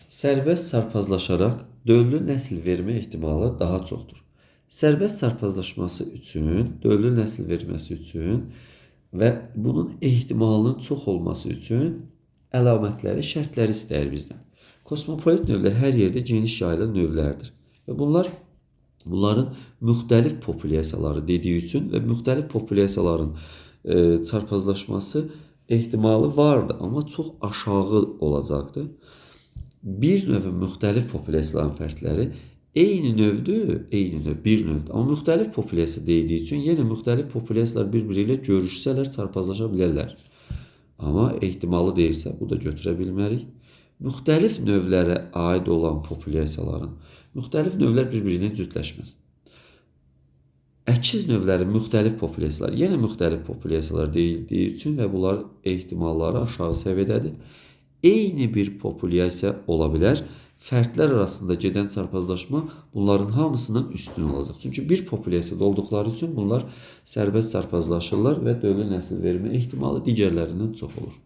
Sərbəst çarpazlaşaraq döllü nəsil vermə ehtimalı daha çoxdur. Sərbəst çarpazlaşması üçün, döllü nəsil verməsi üçün və bunun ehtimalının çox olması üçün əlamətləri, şərtləri istəyir bizdən. Kosmopolit növlər hər yerdə geniş yayılan növlərdir. Və bunların müxtəlif populyasiyaları dediyi üçün və müxtəlif populyasiyaların çarpazlaşması ehtimalı vardı, amma çox aşağı olacaqdı. Bir növün müxtəlif populyasiyaların fərdləri eyni növdür, eyni növ, bir növdür. Amma müxtəlif populyasiya deyildiyi üçün yenə müxtəlif populyasiyalar bir-biri ilə görüşsələr çarpazlaşa bilərlər. Amma ehtimalı deyilsə, bu da götürə bilmərik. Müxtəlif növlərə aid olan populyasiyaların, müxtəlif növlər bir-birinə cütləşməz. Əkiz növlərin müxtəlif populyasiyalar, yenə müxtəlif populyasiyalar deyildiyi üçün və bunlar ehtimalları aşağı səviyyədədir. Eyni bir populyasiya ola bilər. Fərdlər arasında gedən çarpazlaşma bunların hamısından üstün olacaq. Çünki bir populyasiyada olduqları üçün bunlar sərbəst çarpazlaşırlar və döllü nəsil vermə ehtimalı digərlərindən çox olur.